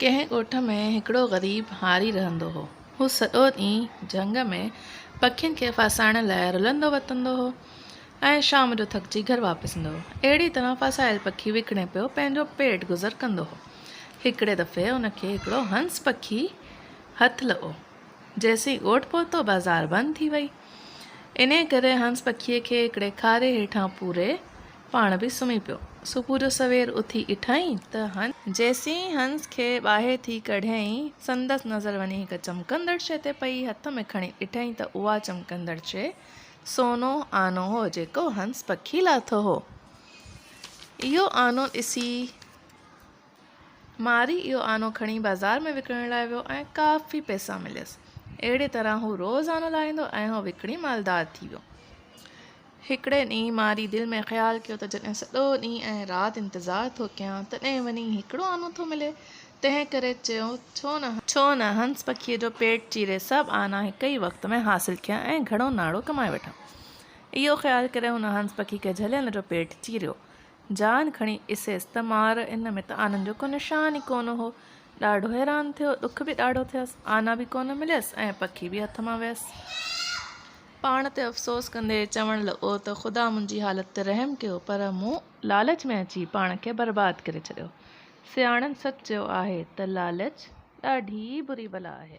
ڪنهن ڳوٺ ۾ هڪڙو غريب هاري رهندو هو. هو سڄو ڏينهن جهنگ ۾ پکين کي ڦاسائڻ لاء رلندو وتندو هو ۽ شام جو ٿڪجي گهر واپس ايندو هو. اهڙي طرح ڦاسايل پکي وڪڻي پيو پنهنجو پيٽ گذر ڪندو هو. هڪڙي دفعي هن کي هڪڙو هنس پکي هٿ لڳو. جيسين ڳوٺ پهتو، بازار بند ٿي وئي. انهيء ڪري هنس پکيء کي هڪڙي کاري هيٺان پوري پاڻ به سمهي پيو. صبح جو سوير اٿي ڏٺائين ته هنس. جيسين هنس کي ٻاهر ٿي ڪڍيائين، سندس نظر وڃي هڪ چمڪندڙ شيء تي پئي. هٿ ۾ کڻي ڏٺائين ته اها چمڪندڙ شيء سونو آنو هو، جيڪو هنس پکي لاٿو هو. اهو آنو ڏسي ماري اهو آنو کڻي بازار ۾ وڪڻڻ لاء ويو ۽ ڪافي پئسا مليس. اهڙي طرح هو روز آنو لاهيندو ۽ هو وڪڻي مالدار ٿي ويو. هڪڙي ڏينهن ماري دل ۾ خيال ڪيو ته جڏهن سڄو ڏينهن ۽ رات انتظار ٿو ڪيان، تڏهن وڃي هڪڙو آنو ٿو ملي، تنهن ڪري چيو، ڇو نه. ڇو نه هنس پکيء جو پيٽ چيري سڀ آنا هڪ ئي وقت ۾ حاصل ڪيان ۽ گهڻو ناڙو ڪمائي وٺان. اهو خيال ڪري هن هنس پکي کي جهلي ان جو پيٽ چيريو. جان کڻي ڏسيس ته مار ان ۾ ته آنن جو ڪو نشان ئي ڪونه هو. ڏاڍو حيران ٿيو، ڏک به ڏاڍو ٿيس. آنا به ڪونه مليس ۽ پکي به هٿ مان ويس. پاڻ تي افسوس ڪندي چوڻ لڳو ته خدا منهنجي حالت تي رحم ڪيو پر مون لالچ ۾ اچي پاڻ کي برباد ڪري ڇڏيو. سياڻن سچ چيو آهي ته لالچ ڏاڍي بري بلا آهي.